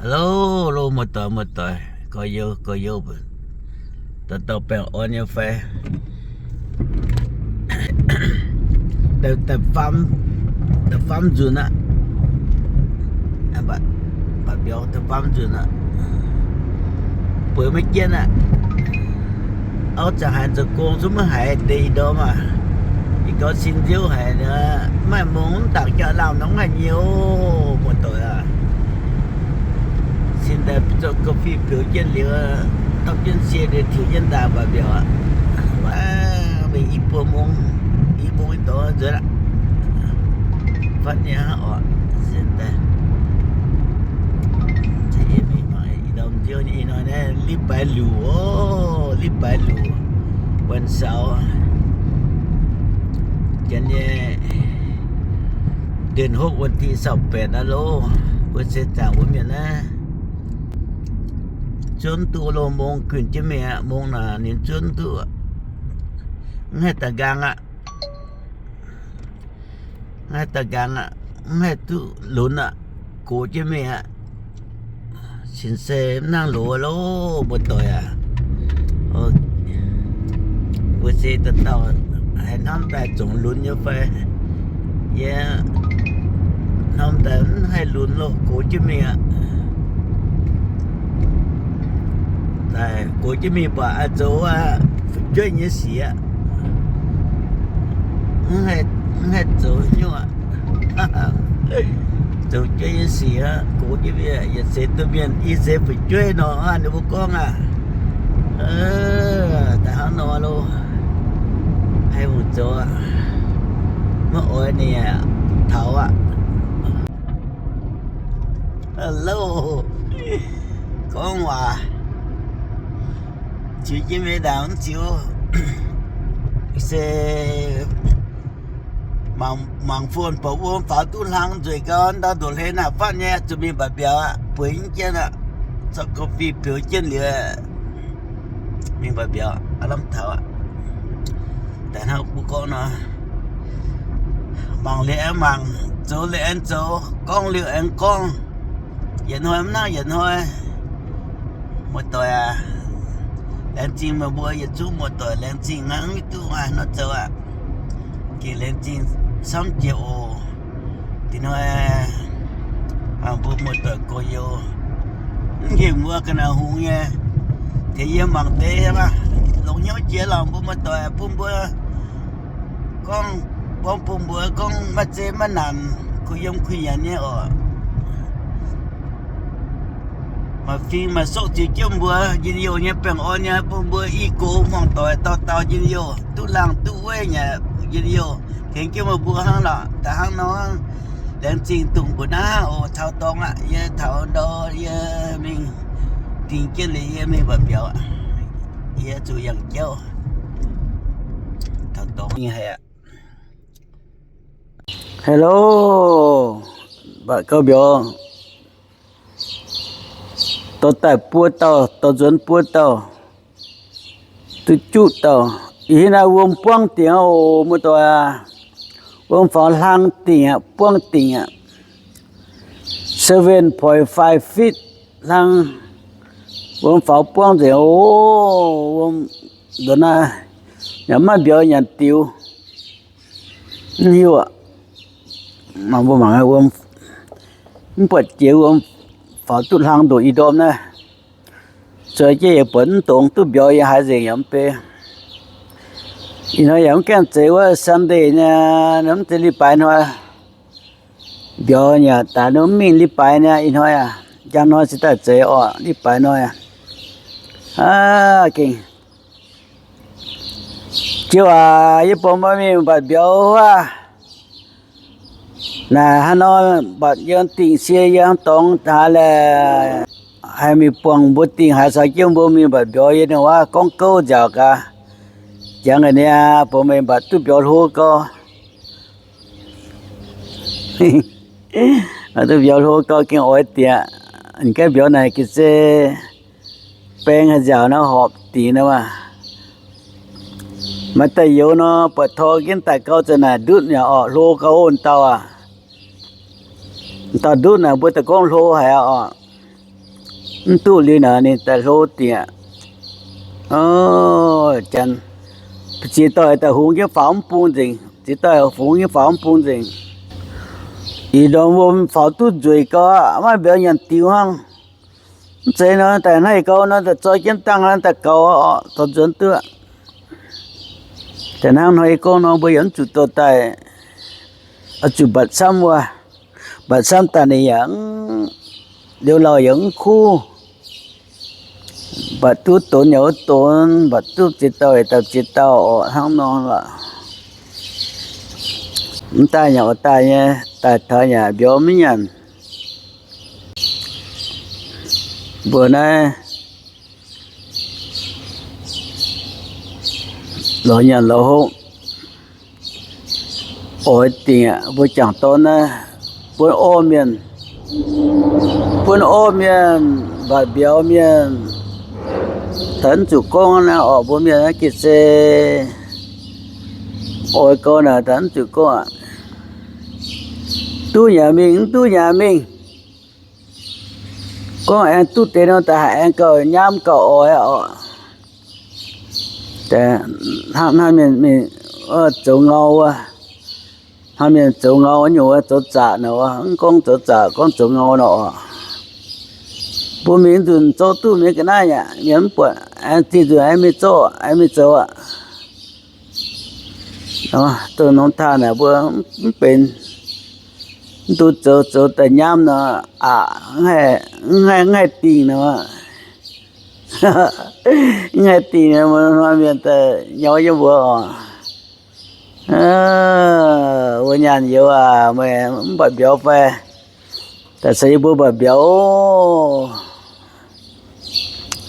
Hello, hello, muoz-doic, muoz-doic, gorx-youz, gorx-youz, dauh dauh baengh orn nyei fai? Da'faam, da'faam nzunc aqv. Mv baac, mv baac mbiauz da'faam nzunc aqv. Bueix maiv jienv aqv. Auv ziangh haaix zoux gong zungv maiv haiz deix ih ndorm aac. Ih gau sin nziouv haic, maaih mungz mv dangc jaa-laangh nor mv haih nyei oc, muoz-doic aac. Sin daaih zoux ga'fih biux jienv liuz, dorh jienv sie liuz tiux jienv daaih mv baac mbiauz aqv. Mingh i buo mungz, i mungz dorngx nzuonx aqv. Fatv nyei hnangv oc. Sin daaih, ih ndorm nziouv nyei ih hnoi naaiv 礼拜六 oc, 礼拜六, วันเสาร์, janx nyei เดือนหก วันที่ยี่สิบแปด naaiv loh. Mbuo se zaangc wuov mienh naaiv, zuov duqv loh, mungz guinh jienv mingh aqv. Mungz naaic ninh zuov duqv, mv haih daaih nqaang aqv. Mv haih daaih nqaang aqv, mv haih duqv lunx aqv, gox jienv mingh aqv. Cin se mv nangc loz loh, muoz-doic aac. Mbuo se dauh dauh haiz hnamv daaih zungv lunx nyei fai? Yie hnamv daaih mv haih lunx loh, gox jienv mingh aqv. Daaih gox jienv mingh baac oix zoux fu'jueiv nyei sic aqv. Mv haih zoux nyungc aqv. Zoux fu'jueiv nyei sic aqv, gox jienv mingh. Yietc seix duqv mienh, i seix fu'jueiv nor, ninh mbuo gorngv aac, daaih hnangv nor loh, haih hungh zoux aqv. Maiv oix ninh taux aqv. Hello, gorngv waac, ziux jienv mingh ndaangc mv ziux se mangc, mangc phone baac wuom faaux duqv hlang nzueic gau, ndau ndoqc hlen aac, fatv nyei, zuqc mingh mbaac mbiauz aqv, bueix jienv aqv, zorqv ga'fih biux jienv liuz, mingh mbaac mbiauz aqv, lamh taux aqv. Daaih hnangv mbuo gorngv nor, mangc liuz aengx mangc, zoux liuz aengx zoux, gorngv liuz aengx gorngv. Yietc hnoi mv hnangv yietc hnoi. Muoz-doic aac, laengz zingh meih mbuo yietc zungv muoz-doic, laengz zingh hnangv mv duqv haaix nor zoux aqv. Gengh laengz zingh camv jiex oc. Dinh hnoi mbuo muoz-doic gorx-youz mv nqemh wuov ga'naaiv hungx nyei, tengx yie mangc deix maah, longx hnyouv jiex lorqc. Mbuo muoz-doic bun mbuo gorngv, gorngv bun mbuo gorngv maiv zeiz maiv naanc, kuh yiem kuh nyanc nyei oc. Maaih fing maaih soqv ziux jienv mbuo njien-youh nyei, baengh orn nyei, bun mbuo i gox hmuangv doic dauh dauh njien-youh, duqv laangh duqv weiv nyei njien-youh, tengx jienv meih mbuo hnangv lorqc. Daaih hnangv nor, laengz zingh dongh mbuo naaiv oc. Taux dorngx aqv, yie taux ndau yie mingh dingh jienv liuz yie mingh mbaac mbiauz, yie zuqc yangh jauv. Taux dorngx nyei haic aqv. Hello, mbatc gauh mbiauz, dorh daaih buo dauh, dorh nzuonx buo dauh, duqv juqv dauh. Ih hnoi naaiv wuom buangv dingc oc, muoz-doic aac. Wuom faaux hlang dingc aqv, buangv dingc aqv. Seven point five feet hlang. Wuom faaux buangv nzengc oc. Wuom ndongc naaiv, nyanc maiv mbiauz nyanc diux. Mv hiuv aqv. Mangc mbuo mangc wuom, mv buatc jiex wuom faaux duqv hlang ndoqc ih ndorm naaiv. Zueiz jienv yaac buatc mv dongz duqv mbiauz yaac haiz nzengc yaac mv bei. Ih hnoi yaac mv gaengh zeiz wuov Sunday nyei, mv zeiz 礼拜 hnoi. Mbiauz yaac daaih nor mv mingh 礼拜 nyei ih hnoi aac. Njang hnoi se daaih zeiz orqc, 礼拜 hnoi aac. Aav, gengh jiu aac, yie buangh mbuo mingh mbatc mbiauz wuov. Naaic hnangv nor, mbatc yie dingc sie yie dorngx haaix laeh, haih mingh buangh mbuo dingc haaix caux jienv mbuo mingh mbatc mbiauz yie ninh wuov gorngv gouv nziaauc gaax. Jangx ga'naaiv buangh mingh mbatc duqv mbiauz hlo gau. Duqv mbiauz hlo gau gengh oix dieqc. Gaengh mbiauz naaic ga'sie baeng haaix nziaauc nor horpc dingc nor maah. Maaih daaih youz nor, buatc tor jienv daaih gau za'naaic ndutv yaac orqc, hlo gau ov dauh aac. Dauh ndutv naaic mbuo daaih gorngv hlo haic aqv orqc. Mv duqv liuz naaic ninh daaih hlo dingc aqv. Janx ziex dauh daaih hungx jienv faaux mv bung nzengc, ziex dauh hungx jienv faaux mv bung nzengc. Ih ndorm wuom faaux duqv nzueic gau aqv, maiv mbiauz nyanc diux hnangv. Mv zeiz nor, daaih hnangv gau nor, daaih zoi jienv dangh nor, daaih gaux oc, dorh nzuonx duqv. Daaih hnangv hnoi yie gorngv nor, mbuo yaac mv zuqc dorh daaih, oix zuqc mbatc camv wuov. Mbatc camv daaih ninh yaac, liuz lauh yaac mv kuv. Mbatc duqv donx yaac wuov donx, mbatc duqv ziex dauh yaac dauh ziex dauh oc, hnangv nor lorqc. Mv daaih nyei oix daaih nyei, daaih taux yaac mbiauz maiv nyanc. Mbuo naaiv lorz nyanc lorz hopv oix dingc aqv. Mbuo jangc dorn naaiv buonv orv mienh, buonv orv mienh, mbatc mbiauz mienh, daaih mv zuqc gorngv naaiv orqc. Mbuo mienh naaiv gitv se oix gau naaic daaih mv zuqc gorngv aqv. Duqv nyanc mingh, mv duqv nyanc mingh. Gorngv aengx duqv deix nor, daaih haiz aengx gauh nyaamv gauh oix oc. Hnangv naaiv mienh mingh zoux ngau wuov, hnangv mienh zoux ngau nyungc wuov, zoux zaqc nor wuov, mv gorngv zoux zaqc, gorngv zoux ngau nor oc. Mbuo mingh nzunc zoux duqv mienh ga'naaiv aqv, mienh mv buatc, aengx zinh nzunc aengx mingh zoux, aengx mingh zoux aqv. Dongh norm taaih naaic mbuo mv benx, mv dungx zoux, zoux daaih nyaamv nor, aqc, mv haih dingh nor, mv haih dingh nor, hnoi mienh daaih nyau yiem mbuo oc. Wuov nyaanh youz aac, meih mv mbatc mbiauz fai? Daaih caux yie mbuo mbatc mbiauz.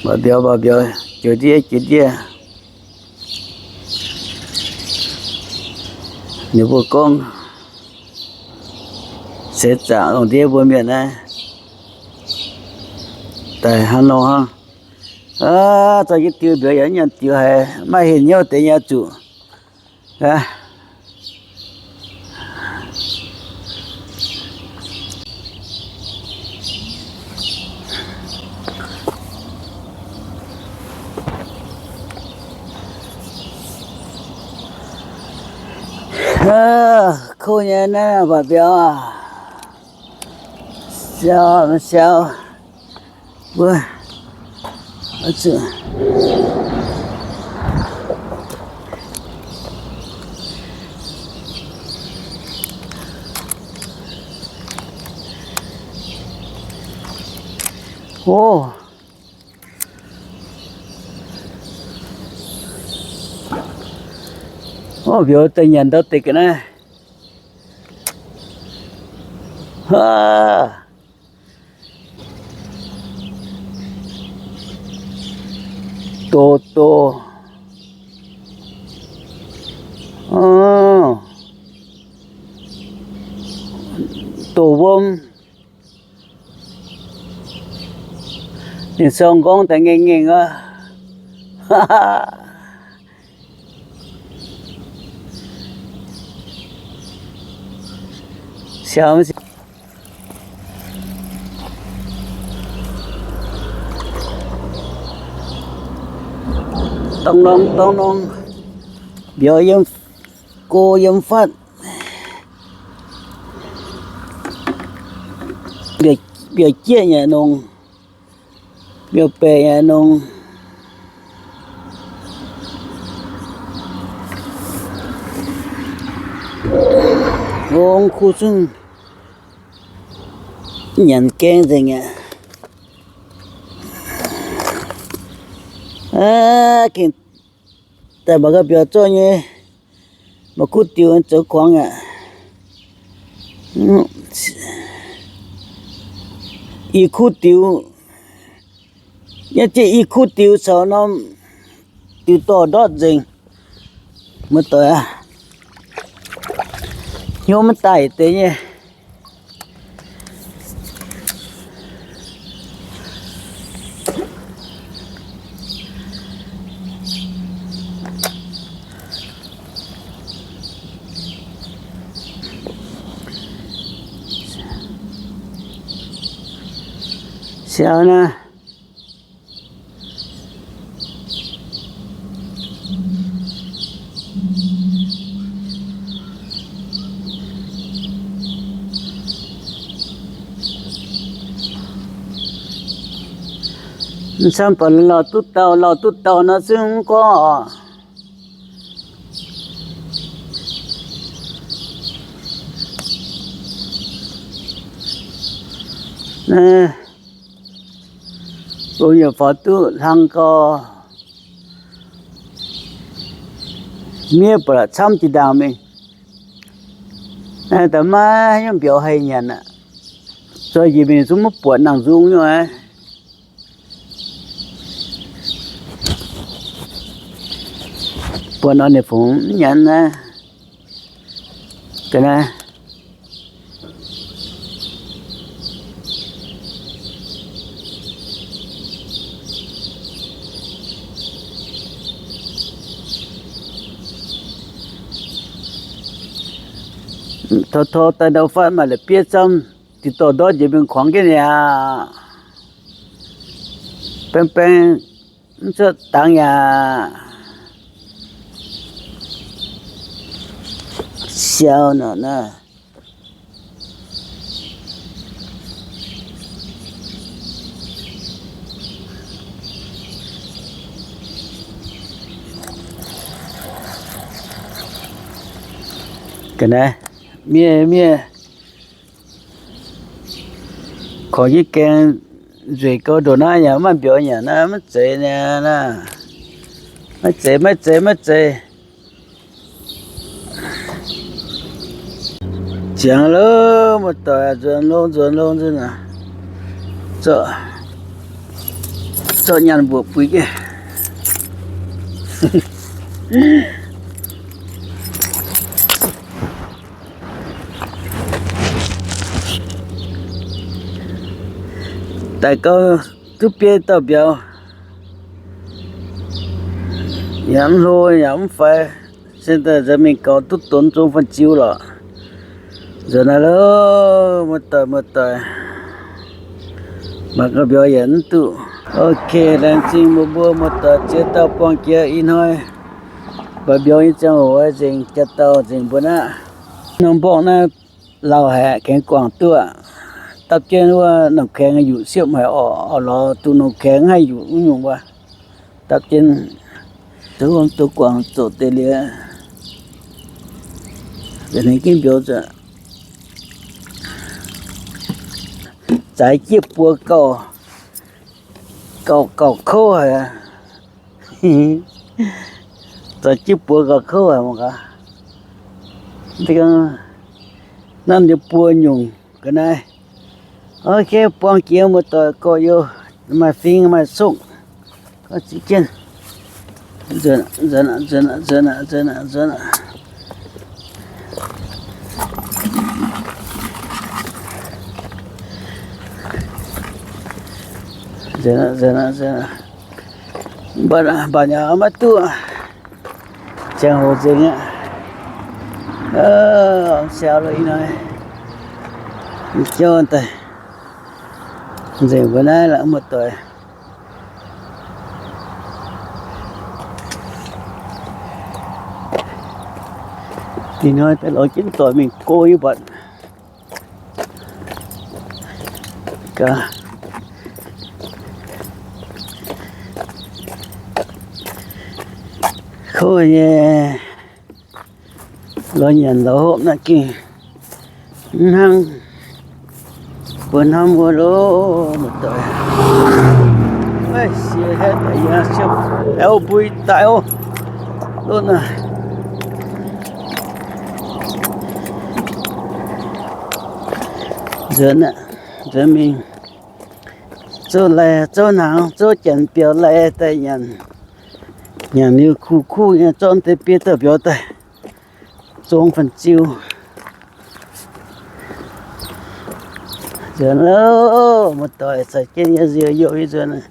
Mbatc mbiauz, mbatc mbiauz, jiex ndiev, jiex ndiev. Ninh mbuo gorngv seix zaangc lungh ndiev mbuo mienh naaiv daaih hnangv nor hnangv. Aav, zorqv jienv diuh mbiauz yaac nyanc diuh haic, maiv hinc hnyouv deix nyei zuqc. Kuv nyei naaiv mbatc mbiauz, siau, siau. Ov, mbiauz daaih nyanc ndau deix ga'naaiv. Doz doz. Doz wuom. Ninh sou nqorngv daaih ngengh ngengh aqv. Siau, dongh norm dongh norm mbiauz yiem go yiem fatv, mbiauz jieqv nyei nongx, mbiauz baeqc nyei nongx. Ong kuv zungv nyanc gaeng nzengc aqv. Aav, gengh daaih mangc gaax mbiauz zorqv nyei, mangc kuv diux zoux kuangx aqv. I kuv diux, yiem jienv i kuv diux caux norm diux dorh ndortv nzengc. Muoz-doic aac, hnyouv maiv daaih deix nyei. Siau naaiv. Mv camv baac lauh duqv dauh, lauh duqv dauh nor zungv mv gorngv oc. Naaiv, mbuo yaac faaux duqv hlang gau. Miev baac la'camv jiex ndaangc mingh. Naaiv da'maiv nyungc mbiauz haih nyanc aqv. Zoih njiec mingh zungv maiv buatc nangh nzung nyungc aqv. Buatc nor ninh fungx mv nyanc naaiv. Ga'naaiv tor tor daaih ndau fatv maaih la'bieiv camv, diqc dorh ndortv njiec mingh kuangx jienv niaa. Baeng baeng mv cuotv dangx yaac siau nor naaiv. Ga'naaiv miev miev, korv jienv gaeng nzueic gau ndongc naaiv yaac maaih mbiauz nyanc naaiv, maiv zeiz niaa. Maiv zeiz, maiv zeiz, maiv zeiz. Ziangx loh, muoz-doic, nzuonx longx, nzuonx longx nzunc aac, zorqv nyaanh mbuoqc buix jienv. Daic gau duqv biei dauh mbiauz, yaac mv hlo yaac mv faix. Sin daaih nzuonx mingh gaux duqv donx zong fun-ziu lorqc. Nzuonx naaiv loh, muoz-doic, muoz-doic, mangc gaax mbiauz yienc mv duqv. Ok, laengz zingh mbuo, mbuo muoz-doic ziex dauh buangh jiex ih hnoi. Mbaac mbiauz nyei ziangh hoc nzengc, jaax dauh nzengc mbuo aqv. Norm mborqv naaiv lauh haic, gaengh guangc duqv. Dapv jienv wuov nongh kaengx yuqc siepv haic oc, oix lorz duqv nongh kaengx haih yuqc wuov nyungc wuov. Dapv jienv duqv guangc zoqc deix liuz, ninh ginv mbiauz zuqc zaaix jieqv buoz gauh, gauh, gauh kouv haic. Zaaix jieqv buoz gauh kouv haic mangc gaax. Nanv nyei buo nyungc ga'naaiv. Ok, buangh jiex muoz-doic gorx-youz, maaih fing maaih sokv. Nzuonx, nzuonx, nzuonx, nzuonx, nzuonx. Nzuonx, nzuonx, nzuonx. Mv baac, mv baac nyei maiv duqv. Ziangh hoc nzengc aqv. Siau lo ih hnoi, jauv daaih nzengc mbuo naaiv la'muoz-doic. Ih hnoi daaih lorz jienv doic mingh go nyei mbuatc. Gaax, kouv nyei, lorz nyanc lorz hopv naaiv gengh mv hnangv mbuo hnamv wuov loh, muoz-doic. Siec haeqv daaih yaac siepv, aeqv, mbui daaih oc. Loh naaic, nzuonx aqv, nzuonx mingh zouv lai, zouv hnaangx, zouv janx biaux lai daaih nyanc. Nyanc liuz kuh kuv nyei, zorqv deix biei dauh mbiauz daaih zong fun-ziu. Nzuonx loh, muoz-doic, caux jienv yie nziouv youh nyei nzuonx.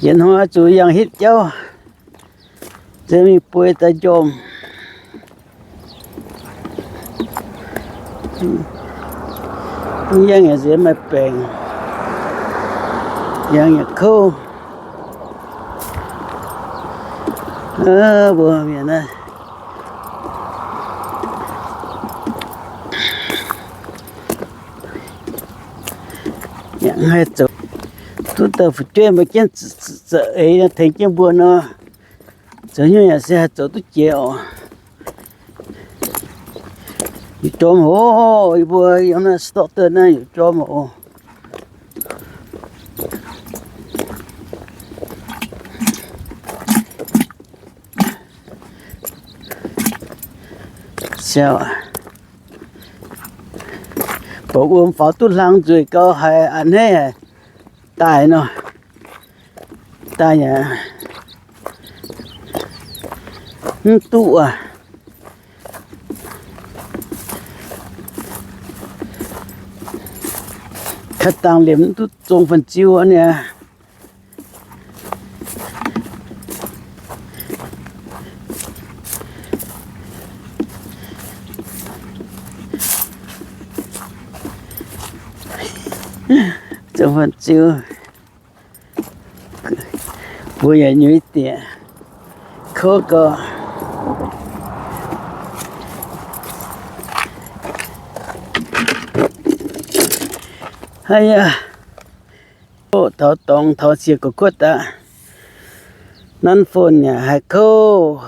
Yietc hnoi zuqc yangh hitv jauv, nziex mingh bueix daaih njormh. Mv yangh yaac nziex maaih baengc, yangh yaac kouv. Mbuo mienh naaiv, Yaac haih zoux duqv daaih fu'jueiv mbuo jienv za'eix tengx jienv mbuo nor, zoux hnyouv yaac se haih zoux duqv jiex oc. Yietc jorm oc, yie mbuo yiem naaiv dorqv duqv naaiv yietc jorm oc. Siou, bouc wuom faaux duqv hlang nzueic gau haic a'hneiv haic. Daaih nor, daaih yaac mv duqv aqv. Kaav dangh liemh mv duqv zong fan-ziu aqv niaa. Zong fan-ziu, mbuo yaac nyuiz dieqc kouv gau. Haiz yaac taux dorngx taux siec gorqv-kuotv daaih, nanv fon yaac haih kouv,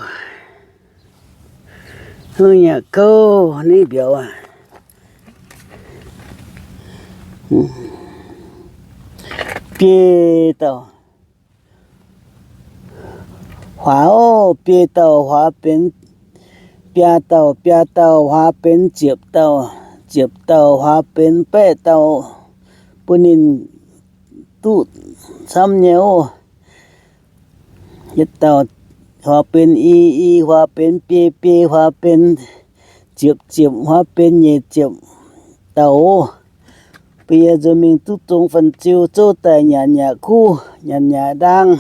hungh yaac kouv, ningv mbiauz aqv. Biei dauh huaax oc, biei dauh huaax benx biaa dauh, biaa dauh huaax benx ziepc dauh, ziepc dauh huaax benx baeqv dauh, bun ninh duqv camv nyei oc. Yietc dauh huaax benx i, i huaax benx biei, biei huaax benx ziepc, ziepc huaax benx nyeic ziepc dauh oc. Bun yie nzuonx mingh duqv zong fan-ziu zouv daaih nyanc nyanc kuv, nyanc nyanc ndaang.